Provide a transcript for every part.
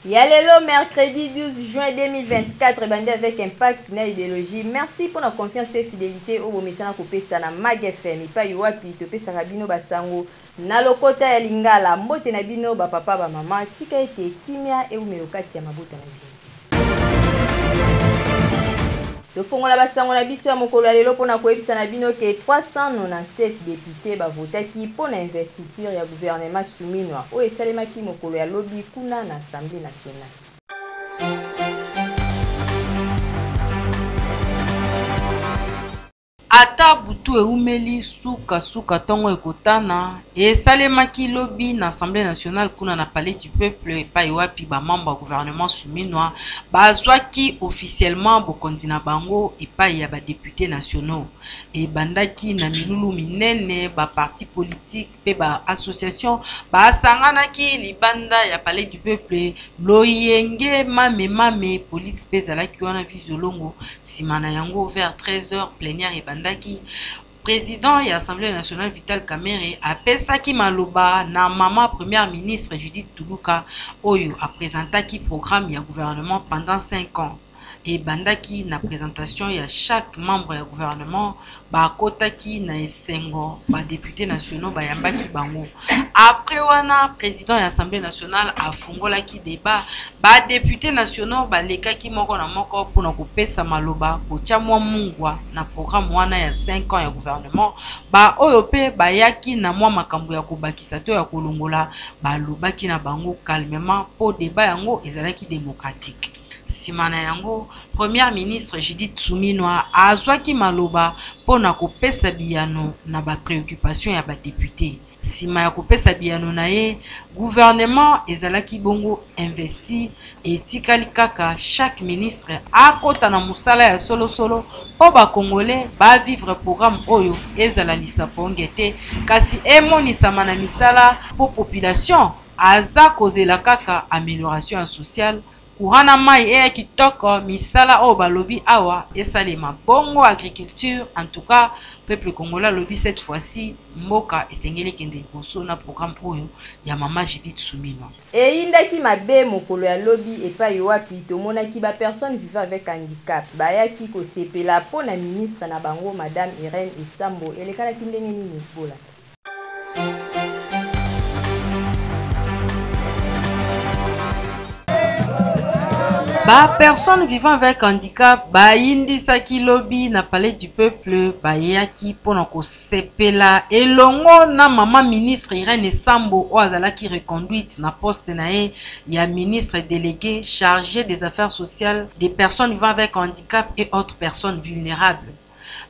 Ya lelo mercredi 12 juin 2024 ebandi avec impact na idéologie. Merci pour la confiance pe fidélité oyo bomesana kopesa na Mag FM epai wapi topesaka bino basango na lokota ya Lingala. Mbote na bino ba papa ba mama, tika ete kimia ewumelo kati ya mabota na bino. Tofongola basango na biso ya mokolo ya lelo mpo na koyebisa na bino ke 397 deputes bavotaki mpo na investiture ya gouvernement Suminwa oyo esalemaki mokolo ya lobi kuna na Assemblee nationale. Ata butu ewumeli, suka suka tongo ekotana, esalemaki lobi na Assemblee nationale kuna na Palais du peuple epai wapi ba membres ya gouvernement Suminwa bazwaki officiellement bokonzi na bango epai ya ba deputes nationaux. Ebandaki na milulu minene, ba partis politiques mpe ba associations basanganaki libanda ya Palais du peuple loyenge mame mame, police mpe ezalaki wana vizolongo. Nsima na yango vers 13 heures plenière ebandaki. President ya Assemblee nationale Vital Kamerhe apesaki maloba na mama première ministre Judith Tuluka oyo a presentaki programme ya gouvernement pendant 5 ans. Ebandaki na presentation ya chaque membre ya gouvernement, bakotaki na esengo, ba deputes nationaux bayambaki bango. Après wana, president ya Assemblee nationale afungolaki debat, ba deputes nationaux balekaki moko na moko mpo na kopesa maloba, kotia mwa mungwa na programme wana ya 5 ans ya gouvernement. Ba oyo mpe bayaki na mwa makambo ya kobakisa to ya kolongola, balobaki na bango calmement mpo debat yango ezalaki democratique. Nsima na yango, Première ministre Judith Suminwa azwaki maloba mpo na kopesa biyano na ba preoccupations ya ba deputes. Nsima ya kopesa biyano na ye, gouvernement ezalaki bongo investi, etikali kaka chaque ministre akota na mosala ya solosolo mpo ba Congolais ba vivre programme oyo ezala lisapo nge te, kasi emonisama na misala mpo population aza kozela kaka amelioration ya sociale, courant na mayi eya kitoko, misala oyo balobi awa esalema bongo agriculture. En tout cas peuple congolais alobi cette fois-ci mboka esengeli ekende liboso na programme oyo ya mama Judith Suminwa. Eyindaki mabe mokolo ya lobi epayi wapi tomonaki ba personnes vivant avec handicap bayaki kosepela mpo na ministre na bango madame Irène Esambo. Elekanaki ndenge nini? Bolanda. Ba personnes vivant avec handicap bayindisaki lobi na Palais du Peuple, bayaki mpo na kosepela elongo na mama ministre Irène Esambo oyo azalaki reconduite na poste na ye ya ministre délégué chargé des affaires sociales des personnes vivant avec handicap et autres personnes vulnérables.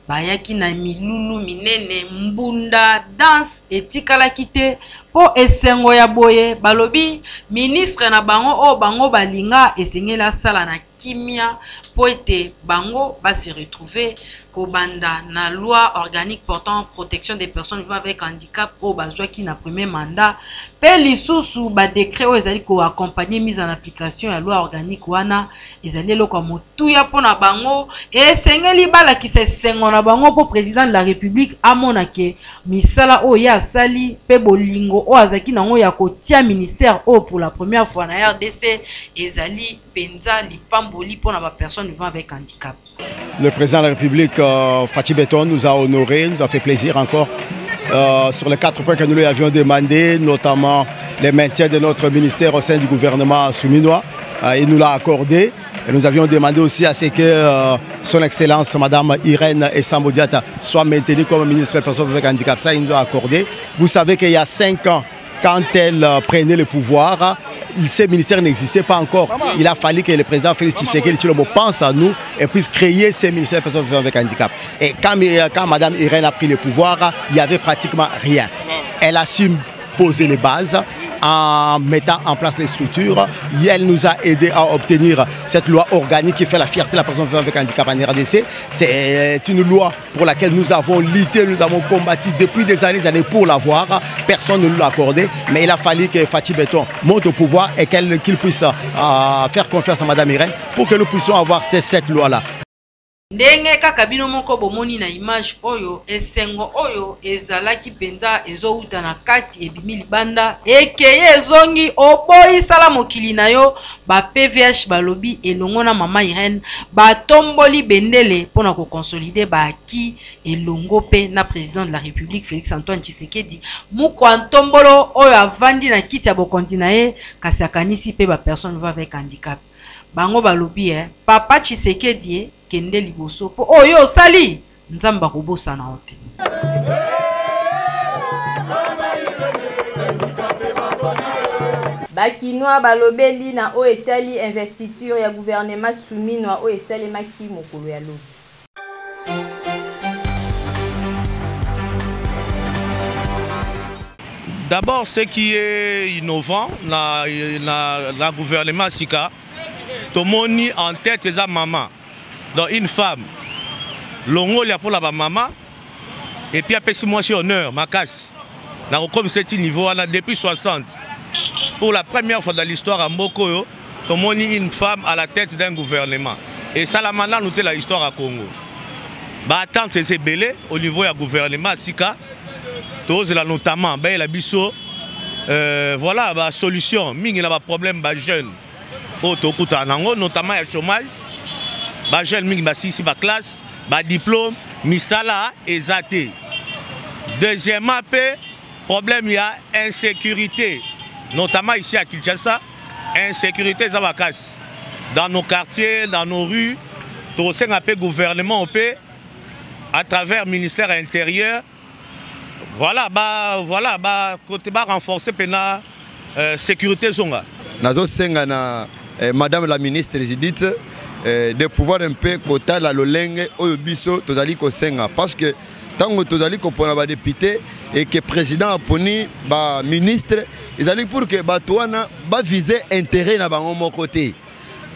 Bayaki na milulu minene, mbunda, danse etikalaki te mpo esengo ya boye. Balobi ministre na bango oyo bango balinga esengeli asala na kimia mpo ete bango ba se retrouver kobanda na loi organique portant protection des personnes vivant avec handicap oyo bazwaki na premier mandat, mpe lisusu ba décret oyo ezali ko accompagner mise en application ya loi organique wana. Ezali eloko ya motuya mpo na bango, esengeli balakisa esengo na bango mpo président de la république amona ke misala oyo ye asali mpe bolingo oyo azalaki nango ya kotia ministère oyo pour la première fois na RDC ezali mpenza lipamboli mpo na ba personnes vivant avec handicap. Le président de la République, Fatshi Béton, nous a honorés, nous a fait plaisir encore sur les 4 points que nous lui avions demandé, notamment le maintien de notre ministère au sein du gouvernement Suminwa. Il nous l'a accordé. Et nous avions demandé aussi à ce que son Excellence Madame Irène Esambo Diata soit maintenue comme ministre des personnes avec handicap. Ça, il nous a accordé. Vous savez qu'il y a 5 ans, quand elle prenait le pouvoir, ces ministères n'existaient pas encore. Il a fallu que le président Félix Tshisekedi Tshilombo pense à nous et puisse créer ces ministères des personnes vivant avec handicap. Et quand Madame Irène a pris le pouvoir, il n'y avait pratiquement rien. Elle a su poser les bases en mettant en place les structures. Elle nous a aidé à obtenir cette loi organique qui fait la fierté de la personne vivant avec handicap en RDC. C'est une loi pour laquelle nous avons lutté, nous avons combattu depuis des années, des années pour l'avoir. Personne ne nous l'a accordé, mais il a fallu que Fatshi Béton monte au pouvoir et qu'il puisse faire confiance à Madame Irène pour que nous puissions avoir cette loi-là. Ndenge kaka bino moko bomoni na image oyo, esengo oyo ezalaki mpenza ezowuta na kati ebimi libanda, ekei ezongi, oboyi sala mokili na yo. Ba PVH balobi elongo na mama Irène batomboli bendele mpo na ko consolider ba acquis elongo mpe na president de la Republique Felix Antoine Tshisekedi mukwa ntombolo oyo avandi na kiti ya bokonzi na ye, kasi akanisi mpe ba personnes vivant avec handicap. Bango balobi eh, papa Tshisekedi eh, kende liboso mpo oyo osali Nzambe akobosana yo te. Ba Kinois balobeli na oyo etali investiture ya gouvernement Suminwa oyo esalemaki mokolo ya lobi. D'abord, ce qui est innovant na, na, na gouvernement sika, tomoni en tête eza maman. Donc une femme longolia pour la maman et puis apesi mwasi honneur makasi na kokomisa ti niveau wana depuis 60 pour la première fois dans l'histoire ya mboka oyo tomoni une femme à la tête d'un gouvernement esalama nanu te la histoire ya Congo. Ba attentes eza ebele au niveau ya gouvernement sika tozela notamment bayela biso voilà ba solution mingi na ba problème ba jeunes oyo tokutana nango notamment ya chômage. Ba jeunes mingi basisi ba classe ba diplôme misala eza te. Deuxièmement pe problème ya insécurité notamment ici à Kinshasa, insécurité eza makasi dans nos quartiers, dans nos rues. Tokosenga pe gouvernement pe à travers ministère intérieur, voilà, ba, voilà, ba, côté ba renforcer pena sécurité zonga. Nazo senga na madame la ministre Judith de pouvoir un peu kotala lolenge oyo biso tozali kosenga, parce que tango tozali kopona ba député et que président aponi ba ministre, ezali pour que bato wana ba viser intérêt na bango moko te,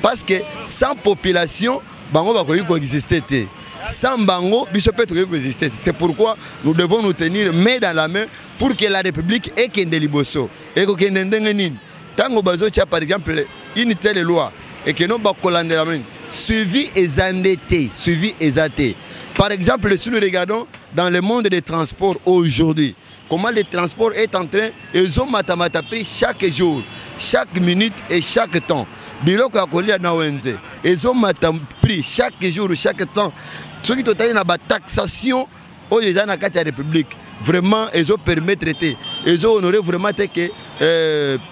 parce que sans population bango bakoki koexister te, sans bango biso pe tokoki koexister. C'est pourquoi nous devons nous tenir main dans la main pour que la République ekende liboso. Ekokende ndenge nini? Tango bazotia par exemple une telle loi et que non bakolandela nini, suivi eza nde te, suivi eza te. Par exemple, si nous regardons dans le monde des transports aujourd'hui, comment le transport est en train, ezomatamata prix chaque jour, chaque minute et chaque temps. Biloko ya kolia na wenze ezomata prix chaque jour, chaque temps. Soki totali na ba taxation oyo eza na kati ya République, vraiment ezo permettre te, ezo honorer vraiment te que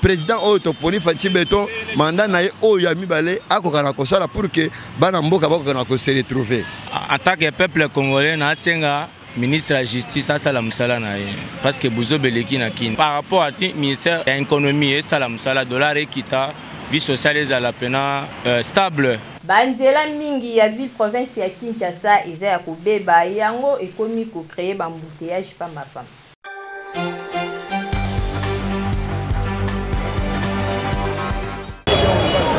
président oyo toponi Fatshi Béton, mandat na ye oyo ya mibale akoka na kosala pour que bana mboka bakoka na ko se retrouver. En tant que peuple congolais, nasenga ministre ya justice asala mosala na ye, parce que buzoba eleki na kini par rapport à ti ministère ya économie esala mosala, dollar ekita, vie sociale ezala pena stable. Banzela mingi ya ville province ya Kinshasa eza ya kobeba, yango ekomi ko créer ba embouteillage pamba pamba.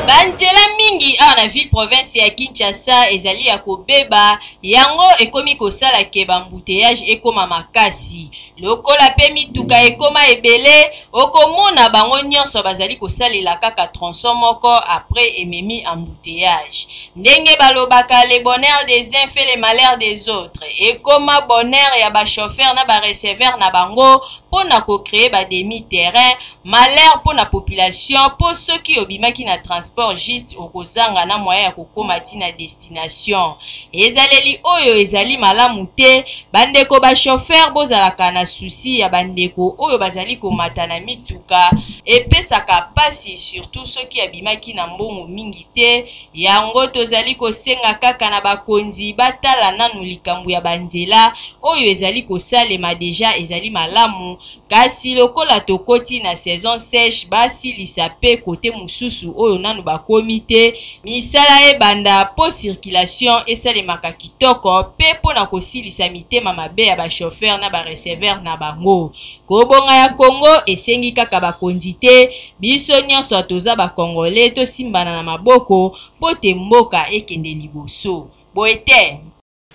Banzela mingi awa na ville province ya Kinshasa ezali ya kobeba, yango ekomi kosala ke ba embouteillage ekoma makasi. Lokola pe mituka ekoma ebele, okomona bango nyonso bazali kosalela kaka tronçon moko après ememi embouteillage. Ndenge balobaka le bonheur des uns fait le malheur des autres. Ekoma bonheur ya ba chauffeur na ba receveur na bango pona ko créer ba demi-terrain, malheur pona population po soki obimaki na transport juste okozanga na moyen ya kokoma ti na destination. Ezaleli oyo ezali malamu te, bandeko ba chauffeur bozalaka na souci ya bandeko oyo bazali komata na mituka, epesaka pasi surtout soki abimaki na mbongo mingi te. Yango tozali kosenga kaka na bakonzi batala nanu likambo ya banzela oyo ezali kosalema deja ezali malamu, kasi lokola tokoti na saison sèche basilisa pe kote mosusu oyo nanu bakomi te, misala ebanda po circulation esalemaka kitoko pe mpona kosilisa mitema mabe ya ba chauffeur na ba receveur na bango. Kobonga ya Congo esengi kaka bakonzi te, biso nyonso toza ba Congolais tosimbana na maboko po te mboka ekende liboso. Boye te.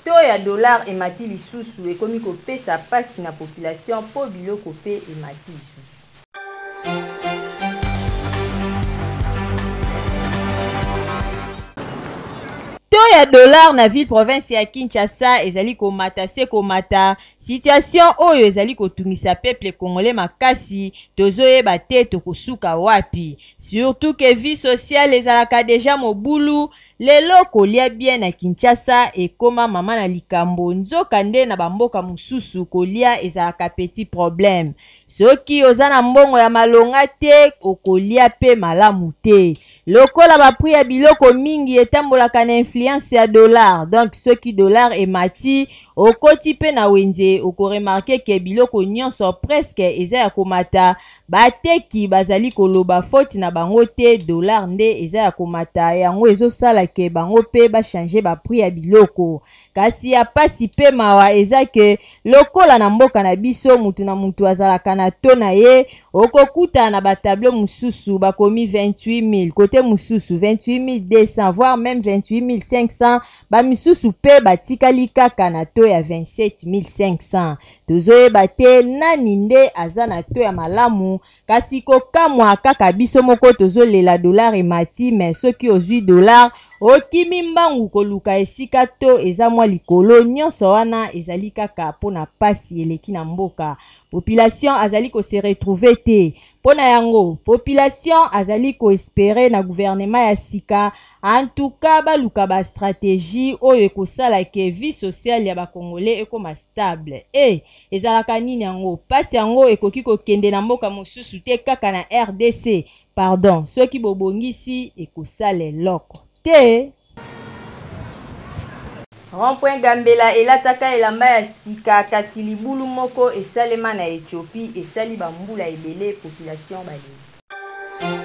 Taux ya dollar emati lisusu ekomi kopesa pasi na population po biloko pe emati lisusu. Taux ya ya dollar na ville province ya Kinshasa ezali komata se komata. Situation oyo ezali kotungisa peuple congolais makasi, tozoyeba te tokosuka wapi. Surtout que vie sociale ezalaka deja mobulu, lelo kolia bien na Kinshasa ekoma mama na likambo, nzoka nde na ba mboka mosusu kolia ezalaka petit problème. Soki oza na mbongo ya malonga te, okolia pe malamu te. Lokola ba prix ya biloko mingi etambolaka na influence ya dollar, donc soki dollar emati, okoti pe na wenze, oko remarquer que biloko nyonso presque eza ya komata. Bateki bazali koloba faute na bango te, dollar nde eza ya komata, yango ezosala que bango pe ba changer ba prix ya biloko. Kasi ya pasi pe mawa eza que lokola na mboka na biso mutu na mutu azalaka na taux na ye, okokuta na ba tableau mususu bakomi 28000, cote mususu 28200 voire meme 28500, ba misusu pe batikali kaka na taux ya 27500. Tozoyeba te nani nde aza na taux ya malamu. Kasi kokamwa kaka biso moko tozolela dollar emati, mais soki ozwi dollar okimi mbangu koluka esika to eza mwa likolo. Nyonso wana ezali kaka mpo na pasi eleki na mboka. Population azali ko se retrouver te. Mpo na yango population azali ko esperer na gouvernement ya sika. En tout cas baluka ba strategie oyo ekosala ke vie sociale ya ba congolais ekoma stable. Eh! Ezalaka nini yango? Pasi yango ekoki kokende na mboka mosusu te kaka na rdc? Pardon, soki bobongisi ekosala eloko te. Rond-point Gambela elataka elamba ya sika kasi libulu moko esalema na Ethiopie esali ba mbula ebele population baleli.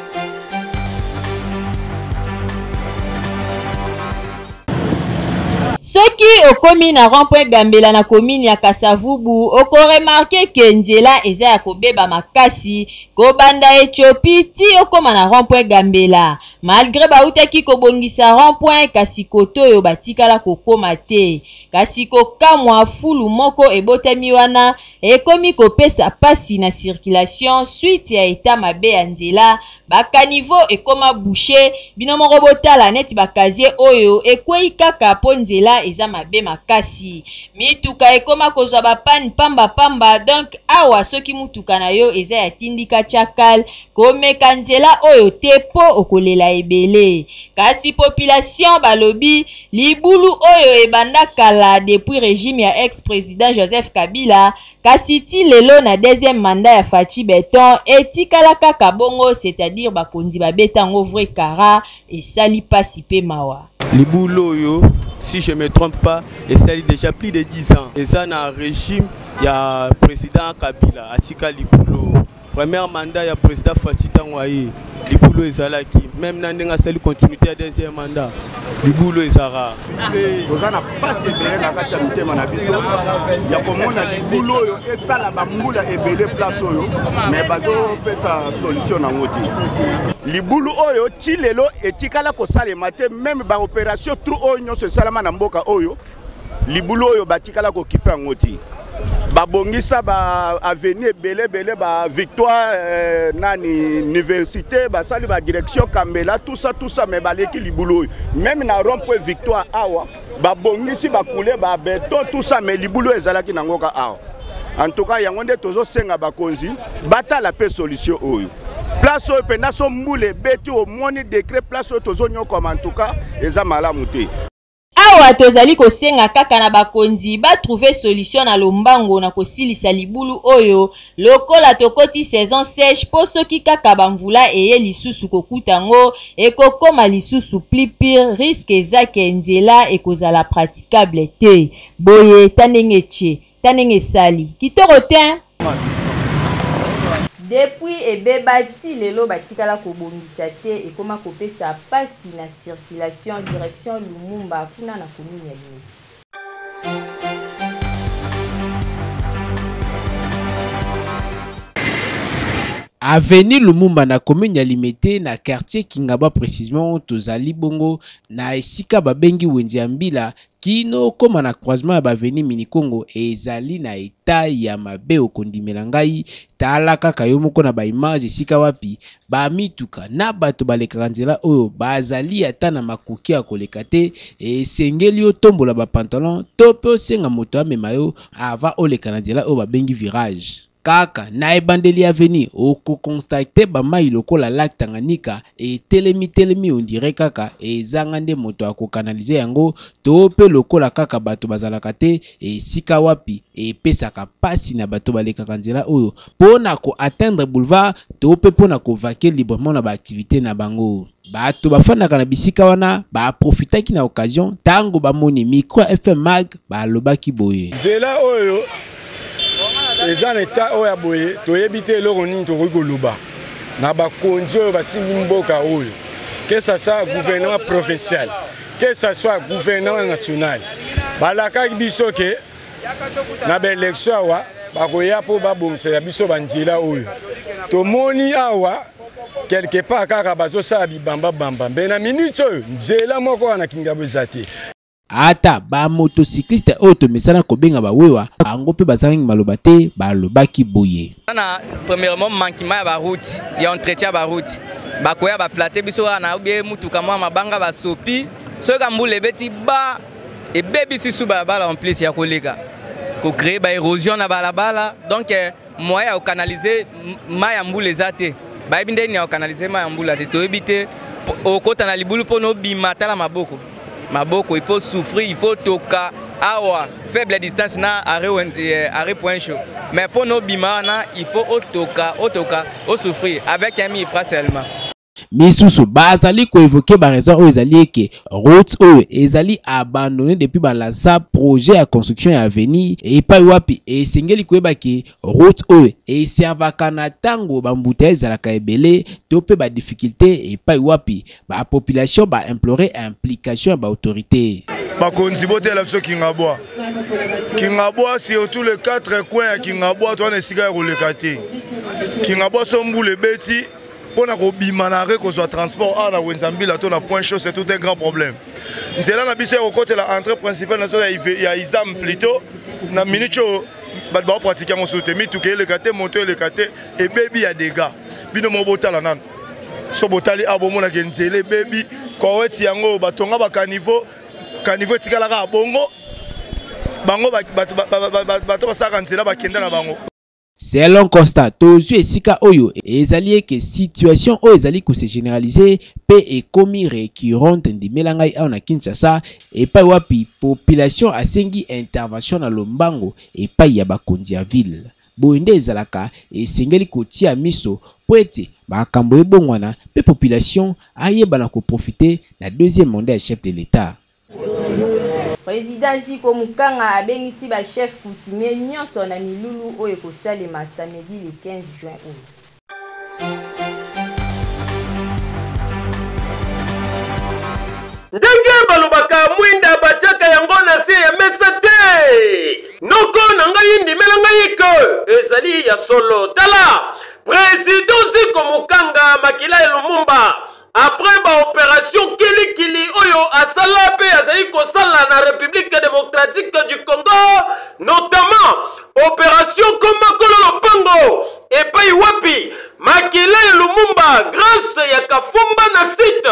Soki okomi na rond-point Gambela na commune ya Kasavubu, okoremarke ke nzela eza ya kobeba makasi kobanda Ethiopie ti okoma na rond-point Gambela. Malgre bautaki kobongisa rond-point, kasi kotoyo batikala kokoma te. Kasi kokamwa, fulu moko ebotami wana ekomi kopesa pasi na circulation suite ya etat mabe ya nzela, ba caniveaux ekoma bouche, bino moko botala neti ba casier oyo ekweyi kaka po nzela eza mabe makasi, mituka ekoma kozwa ba panne pamba pamba, donc awa soki mutuka na yo eza ya tindika chakal komeka nzela oyo te po okolela ebele. Kasi population balobi Libulu oyo ebanda kala depuis regime ya ex president Joseph Kabila kasi ti lelo na deuxième mandat ya Fatshi Beton etikala kaka bongo, c'est-à-dire bakonzi babeta yango vrai kara, esali pasi pe mawa. Libulu oyo si je me trompe pas esali déjà plus de 10 ans, eza na régime ya président Kabila atika libulu. Première mandat ya président Fatshi ntango aye libulu ezalaki, même na ndenge asali continuité ya deuxième mandat libulu ezalaka. Toza na pasi ebele na kati ya mitema na biso ya komona libulu oyo esala bambula ebele place oyo, mais bazopesa solution nango te. Libulu oyo ti lelo etikala kosalema te, meme ba opération trou oyo nyonso esalama na mboka oyo, libulu oyo batikala kokipe yango te. Babongisa ba avenue ebele ebele, ba victoire nani université, basali ba direction Kambela, tout ça, tout ça, mais baleki libulu oyo. Même na rond-point victoire awa babongisi ba coulé ba béton, tout ça, mais libulu oyo ezalaki nango ka awa. En tout cas yango nde tozosenga bakonzi batala pe solution oyo. Place oyo mpenza so mbula ebeti omoni décret place oyo tozonyokoma, en tout cas eza malamu te. Awa tozali kosenga kaka na bakonzi ba trouver solution na lombango na kosilisa libulu oyo, lokola tokoti saison sèche, po soki kaka ba mvula eye lisusu kokuta ngo ekokoma lisusu plus pire, risque eza ke nzela ekozala praticable te. Boye ta ndenge etie, ta ndenge esali kitoko tein! Depuis ebeba ti lelo batikala kobongisa te, ekoma kopesa pasi na circulation direction Lumumba kuna na commune ya Limete. Avenue Lumumba na commune ya Limete na quartier Kingabwa precisement tozali bongo na esika babengi wenze ya mbila kino okoma na croisement ya b'avenue Minikongo ezali na etat ya mabe okondimela ngai tala kaka yo moko na ba image esika wapi ba mituka na bato balekaka nzela oyo bazali ata na makoki ya koleka te esengeli otombola ba pantalon to pe osenga moto amema yo avant oleka na nzela oyo babengi virage. Kaka na ebandeli ya avenue oko constater ba mayi lokola lac Tanganyika etelemi telemi on dirait kaka ezanga nde moto ako canaliser yango to pe lokola kaka bato bazalaka te esika wapi epesaka pasi na bato balekaka nzela oyo po na ko atteindre boulevard to pe po na ko vaquer librement na ba activites na bango. Bato bafandaka na bisika wana ba profitaki na occasion tango bamoni micro ya FM Mag balobaki boye. Nzela oyo eza na etat oyo ya boye toyebi te eloko nini tokoki koloba na bakonzi oyo basimbi mboka oyo que ça soit gouvernement provincial que ça soit gouvernement national balakaki biso ke na baelektio awa bakoya mpo babongisela biso banzela oyo tomoni awa quelque part kaka bazosala bibambabamba mbe na minute oyo nzela moko wana kingabo eza te Ata ba motocycliste oyo tomesana kobenga ba wewa, bango mpe bazangi maloba te, balobaki boye. Wana premièrement manquement ya ba route, ya entretien ya ba route. Bakoya ba flatter biso wana ou bien mutuka mwa mabanga basopi, soki ka mbula ebeti ba ebebisi su balabala en plus ya koleka ko créer ba érosion na balabala donc eh, moyen ya kocanaliser mai ya mbula eza te bayebi ndenge nini ya kocanaliser mai ya mbula te toyebi te okota na libulu mpo na obima tala maboko maboko il faut souffrir il faut toka awa faible distance na arrêt wenze eh, arrêt point chaud mais mpo na obima wana il faut otoka otoka osouffrir avec un mille francs seulement Misusu bazali ko evoquer ba raison oyo ezali eke route oyo ezali abandonne depuis ba lança projet ya construction ya avenue epai wapi esengeli koyeba ke route oyo eservaka na tango ba embouteillage ezalaka ebele to pe ba difficulté epai wapi ba population ba implorer implication ya ba autorité. Bakonzi botela biso Kingabwa. Kingabwa surtout les quatre coins ya Kingabwa toza na esika ya koleka te. Kingabwa so mbula ebeti mpo na kobima na arret kozwa transport awa na wenza mbila to na point chaud c'est tout un grand problème nzela na biso ya kokotela entrée principale na biso ya isam plutôt na minute oyo bato baopratike yango susu te mituka eleka te moto eleka te ebebi ya dégâts bino moko botala nano so botali awa bomonaka nzela ebebi koweti yango batonga bakaniveau caniveau etikalaka bongo bango bato basalaka nzela bakenda na bango Selon constat tozwi esika oyo ezali eke situation oyo ezali ko se generaliser pe ekomi recurrente ndimela ngai awa na Kinshasa epai wapi population asengi intervention na lombango epai ya bakonzi ya ville. Boye nde ezalaka esengeli kotia miso po ete makambo ebongwana pe population ayeba na ko profiter na deuxième mandat ya chef de l'Etat. President Ziko Mukanga abengisi ba chefs coutumiers nyonso na milulu oyo ekosalema samedi le 15 juin oyo. Ndenge balobaka mwinda batiaka yango na se ya mesa te. Noko na ngai ndimela ngai ke ezali ya solo. Tala President Ziko Mukanga makila ya Lumumba Après ba opération kilikili oyo asala mpe azali kosala na République démocratique du Congo, notamment opération Koma Kolo Lopango epai wapi makila ya Lumumba grâce ya Kafumba na site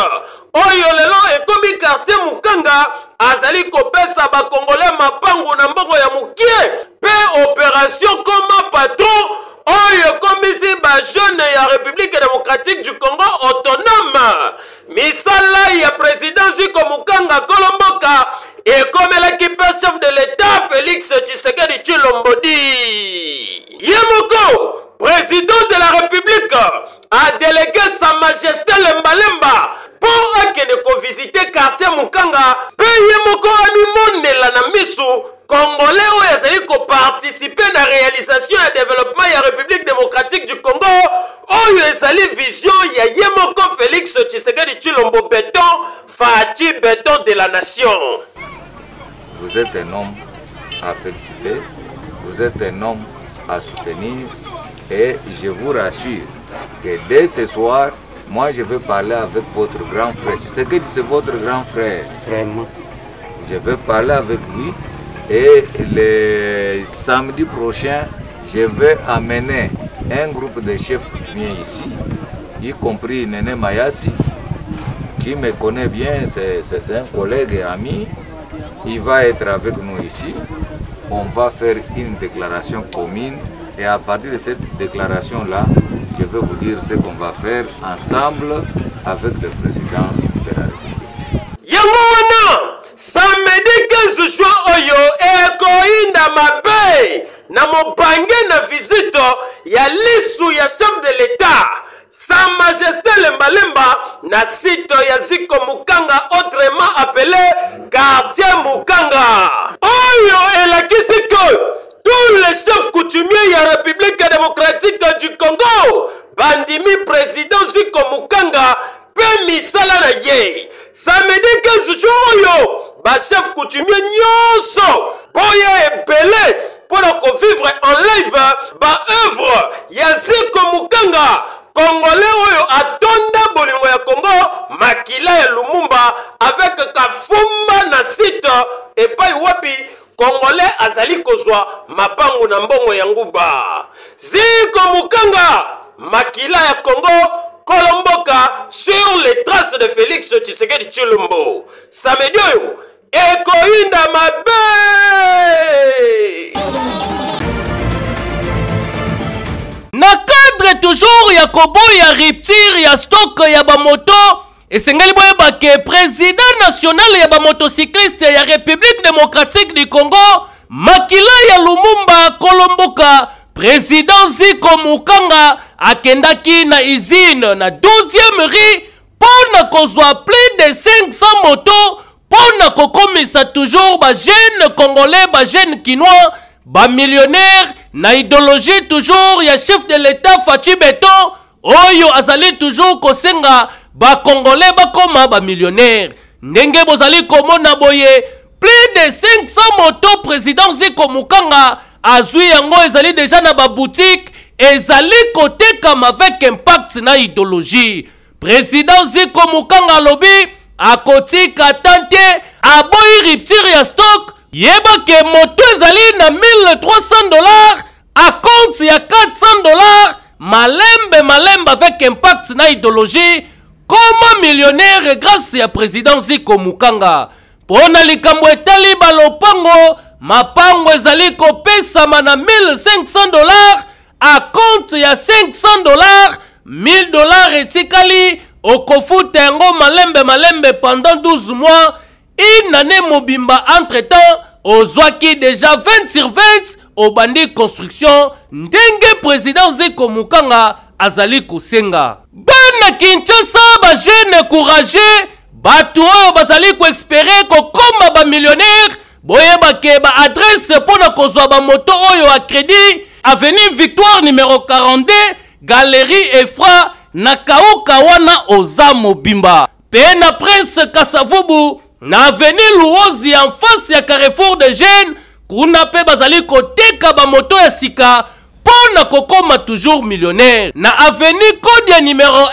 oyo lelo ekomi quartier Mukanga azali kopesa ba Congolais mapangu na mbongo ya mokie mpe opération Koma Patron oyo ekomisi ba jeune ya République démocratique du Congo autonome. Misala ya président Ziko Mukanga kolo mboka ekomelaki mpe chef de l'État Félix Tshisekedi Tshilombo di. Ye moko président de la République a délégué sa majesté Lembalemba mpo akende kovisite quartier Mukanga mpe ye moko amimonela na misu Congolais oyo azali ko participer na realisation ya developpement ya Republique democratique du Congo oyo ezali vision ya ye moko Felix Tshisekedi Tshilombo Beton Fatshi Beton de la nation. Vous êtes un homme à féliciter, vous êtes un homme à soutenir et je vous rassure Que dès ce soir, moi je veux parler avec votre grand frère. Je sais que c'est votre grand frère. Vraiment. Je veux parler avec lui et le samedi prochain, je vais amener un groupe de chefs coutumiers ici, y compris Néné Mayasi, qui me connaît bien, c'est un collègue et ami. Il va être avec nous ici. On va faire une déclaration commune et à partir de cette déclaration-là, je vais vous dire ce qu'on va faire ensemble avec le président de la République. Yango wana samedi 15 juin oyo ekoyinda mabe na mobange na visite ya lisu ya chef de l'État Sa Majesté Lemba Lemba na site ya Ziko Mukanga autrement appelé quartier Mukanga. Oyo elakisi que tous les chefs coutumiers ya République démocratique du Congo bandimi président Ziko Mukanga mpe misala na ye. Samedi 15 juin oyo ba chef coutumier nyonso boya ebele mpo na kovivre en live ba œuvre ya Ziko Mukanga congolais oyo atonda bolingo ya Congo makila ya Lumumba avec kafumba na site epai wapi congolais azali kozwa mapangu na mbongo ya nguba. Ziko Mukanga makila ya Congo kolomboka sur les traces de Félix Tshisekedi Tshilombo. Samedi oyo ekoyinda mabe. Na cadre toujours ya koboya rupture ya stock ya bamoto, esengeli boyeba ke président national ya bamotocycliste ya République démocratique du Congo, makila ya Lumumba kolomboka, président Ziko Mukanga akendaki na usine na 12e rue mpo na kozwa plus de 500 moto mpo na kokomisa toujours ba jeune congolais, ba jeune kinois, ba millionnaire na idéologie toujours ya chef de l'État Fatshi Béton oyo azali toujours kosenga ba congolais bakoma ba millionnaire. Ndenge bozali komona boye plus de 500 moto président Ziko Mukanga azwi yango ezali déjà na ba boutique ezali kotekama avec impact na idéologie. Président Ziko Mukanga alobi akotika tante aboyi rupture ya stock, yeba ke moto ezali na 1300 $ à compte ya 400 $ malembe malembe avec impact na idéologie koma millionnaire grâce ya président Ziko Mukanga. Mpona likambo etali balopango, mapango ezali kopesama na 1500 $ à compte ya 500 $, 1000 $ etikali okofuta yango malembe malembe pendant 12 mois, une année mobimba. Entre-temps ozwaki déjà 20 sur 20, obandi construction ndenge président Ziko Mukanga azali kosenga. Bana Kinshasa, bajeune courageux, bato oyo bazali koespérer kokoma bamillionnaire, boyeba ke baadresse mpo na kozwa bamoto oyo ya crédit: avenue Victoire numéro 42, galerie Efra na Kauka wana oza mobimba, mpe na Prince Kasavubu na avenue Luozi en face ya Carrefour de Jeunes. Kuna mpe bazali koteka bamoto ya sika mpo na kokoma toujours millionnaire. Na avenue Kodia numéro 1,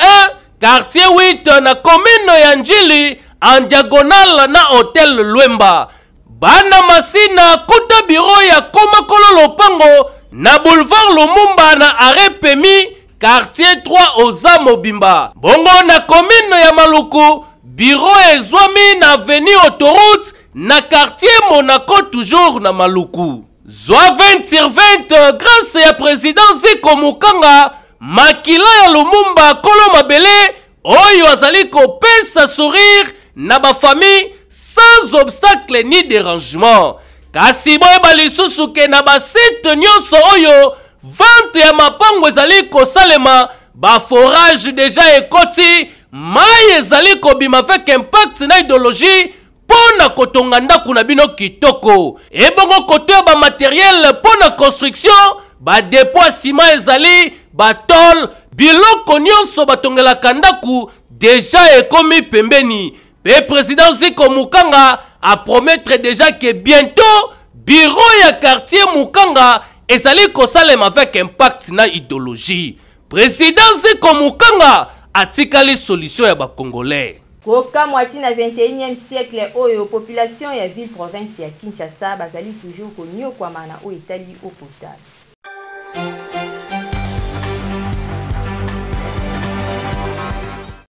quartier 8, na commune ya Njili, en diagonale na hotel Lwemba. Bana Masina, kuta biro ya Komakolo Lopango na boulevard Lumumba na arrêt Pemi, quartier 3, oza mobimba. Bongo na commune ya Maluku, biro ezwami na avenue Autoroute na quartier Monaco, toujours na Maluku. Zwa 20 sur 20 grâce ya président Ziko Mukanga, makila ya Lumumba, kolo mabele oyo azali kopesa sourire na bafamille sans obstacle ni dérangement. Kasi boyeba lisusu ke na basite nyonso oyo vente ya mapango ezali kosalema, baforage déjà ekoti, mai ezali kobima avec impact na idéologie mpo na kotonga ndako na bino kitoko. Ebongo koto ya bamatériel mpo na construction, badépôt ya nsima ezali, batôle, biloko nyonso batongelaka ndako déjà ekomi pembeni. Mpe président Ziko Mukanga apromettre déjà ke bientôt bureau ya quartier Mukanga ezali kosalema avec impact na idéologie. President Ziko Mukanga atikali solution ya ba congolais. Kokamwa ti na 21e siècle oyo population ya ville province ya Kinshasa bazali toujours koniokwama na oyo etali eau potable.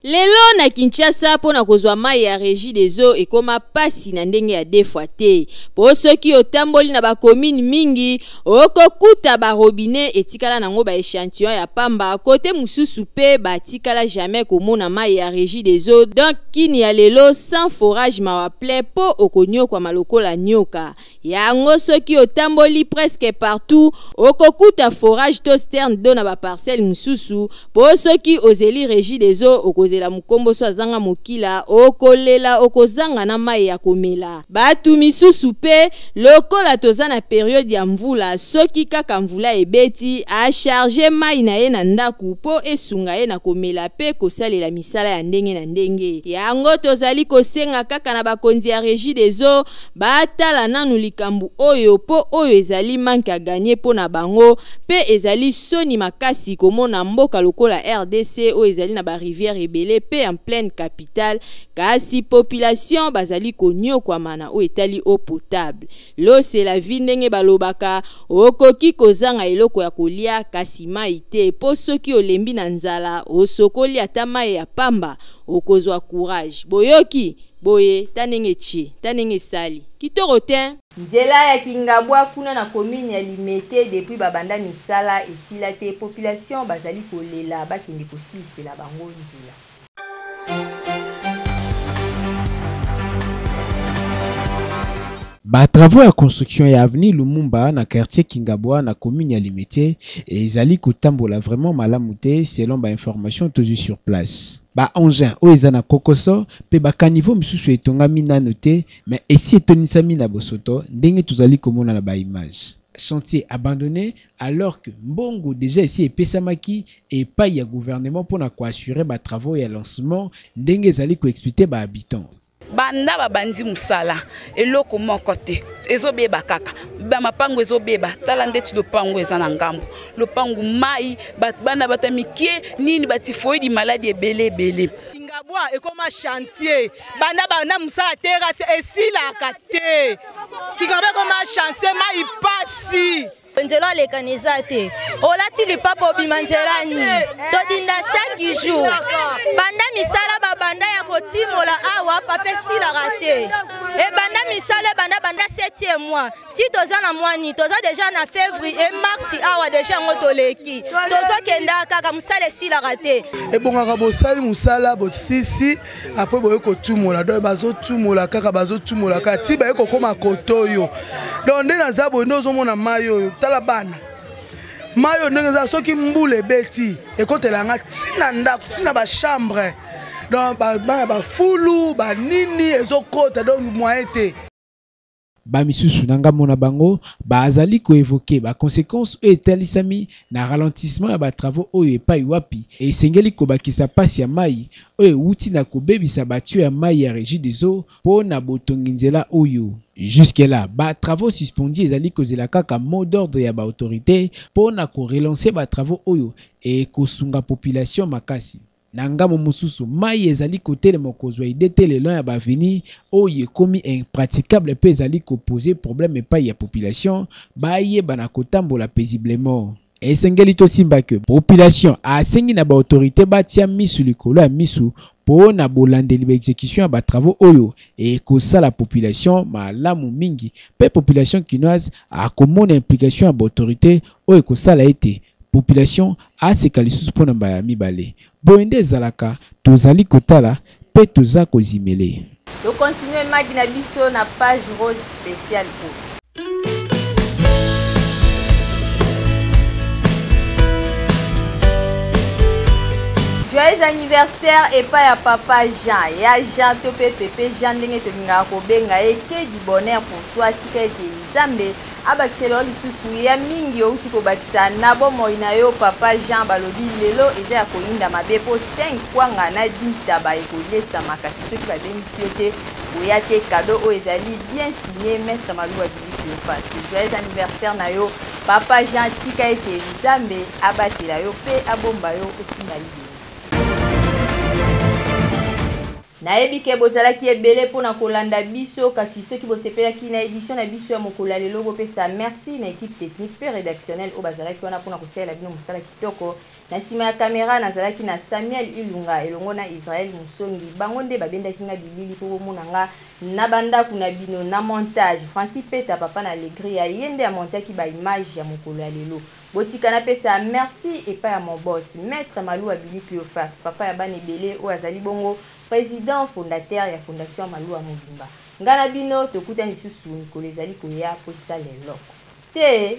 Lelo na Kinshasa mpo na kozwa mayi ya Regie des eaux ekoma pasi na ndenge ya deux fois te po soki otamboli na ba communes mingi okokuta ba robinet etikala nango ba echantillon ya pamba kote mosusu pe batikala jamais komona mayi ya Regie des eaux donc Kin ya lelo sans forage mawa plein po okoniokwama lokola nioka. Yango soki otamboli presque partout okokuta forage to sterne d'eau na ba parcelles mosusu po soki ozeli regie des eaux okozela mokomboso azanga mokila okolela okozanga na mayi ya komela. Batu misusu pe lokola toza na periode ya mvula soki kaka mvula ebeti a charger mayi na ye na ndaku po esunga ye na komela pe kosalela misala ya ndenge na ndenge. Yango tozali kosenga kaka na bakonzi ya regie des eaux Batala nanu likambu oyo po oyo ezali manque à gagner po na bango pe ezali soni makasi komona mboka lokola rdc oyo ezali na ba rivières ebele pe en pleine capitale kasi population bazali koniokwama na oyo etali eau potable. L'eau c'est la vie ndenge balobaka, okoki kozanga eloko ya kolia kasi mayi te po soki olembi na nzala osokoli ata mayi ya pamba okozwa courage. Boyoki? Boye ta ndenge etie, ta ndenge esali. Kitoko tein? Nzela ya kingabwa kuna na commune ya limete depuis ba banda misala esila te population bazali kolela bakende kosilisela bango nzela. Ba travaux ya construction ya avenue Lumumba na quartier Kingabwa na commune ya Limete ezali kotambola vraiment malamu te selon ba informations tozwi sur place. Ba engins oyo eza na kokoso pe ba caniveaux misusu etongami nanu te mais esi etondisami na bosoto ndenge tozali komona na ba images. Chantier abandonne alors que mbongo dejà esi epesamaki epayi ya gouvernement pona ko assurer ba travaux ya lancement ndenge ezali ko expliquer ba habitants. Banda babandi mosala eloko moko te ezobeba kaka bamapango ezobeba tala ndeti lopango eza na ngambo lopango mai bana bato ya mike nini batifoidi maladi ebele ebele. Kingabwa ekoma chantier banda banda mosala terrasse esilaka te Kingabwa ekoma chantier mai pasi. Nzela olekana eza te olati lipapa obima nzela nini todinda chaque jour banda misala babanda ya kotimola awa papa esilaka te ebanda misala ebanda banda 7e mois ti toza na mwa nini toza deja na février mars awa deja yango toleki tozokenda kaka mosala esilaka te ebongaka bosali mosala bosisi apres boye kotumola donc bazotumola kaka bazotumola kaka ti baye kokóma kote oyo donc nde naza boye nde ozomona mai oyo tala bana mai oyo ndenge eza soki mbula ebeti ekotela yanga ntina ndako ntina bachambre donc bana bafulu banini ezokota donc moyen te. Ba misusu na ngambo na bango bazali ko evoquer ba consequences oyo etalisami na ralentissement ya ba travaux oyo epayi wapi esengeli kobakisa pasi ya mayi oyo ewuti na kobebisa ba tuyaux ya mayi ya Regideso po na botongi nzela oyo. Jusque là, ba travaux suspendus ezali kozela kaka mot d'ordre ya ba autorites po na ko relancer ba travaux oyo ekosunga population makasi. Na ngambo mosusu, mayi ezali kotelema kozwa idee te le long ya ba avenues oyo ekomi impraticable mpe ezali ko poser problème epayi ya population bayeba na kotambola paisiblement. Esengeli tosimba que population asengi na ba autorites batia misu likolo ya misu mpo na bolandeli ba execution ya ba travaux oyo ekosala population malamu mingi mpe population kinoise akomona implication ya ba autorites oyo ekosala ete population aseka lisusu mpo na mbala ya mibale. Boye nde ezalaka, tozali kotala mpe toza kozimele. To continuer magi na biso na page rose speciale oyo. Joyeux anniversaire epai ya papa Jean ya Jean to pe pepe Jean ndenge tolingaka kobenga ye que du bonheur pour toi tika ete Nzambe Abakisela yo lisusu ya mingi owuti kobakisa na bomoi na yo papa Jean balobi lelo eza ya koyinda mabe po 5 kwanga na 10 ntaba ekolesama kasi soki babengisi yo te koya te cadeau oyo ezali bien signe maitre Maluwa Biliki. Cleophas. Joyeux anniversaire na yo papa Jean, tika ete Nzambe abatela yo mpe abomba yo osimba libela. Nayebi ke bozalaki ebele mpo na kolanda biso, kasi soki bosepelaki na edition na biso ya mokolo ya lelo, bopesa merci na equipe technique mpe redactionnelle oyo bazalaki wana mpo na kosalela bino mosala kitoko. Na nsima ya camera, nazalaki na Samuel Ilunga elongo na Israël Musongi. Bango nde babendaki nga bilili mpo bomona nga na ba ndako na bino. Na montage, Francis Peta, papa na Alegria, ye nde amontaki ba images ya mokolo ya lelo. Botika napesa merci epai ya mon boss, Maitre Maluwa Billy Cleophas, papa ya bana ebele oyo azali bongo president fondateur ya fondation Maluwa mobimba. Nga na bino tokutani lisusu mikolo ezali koya mpo esala eloko te.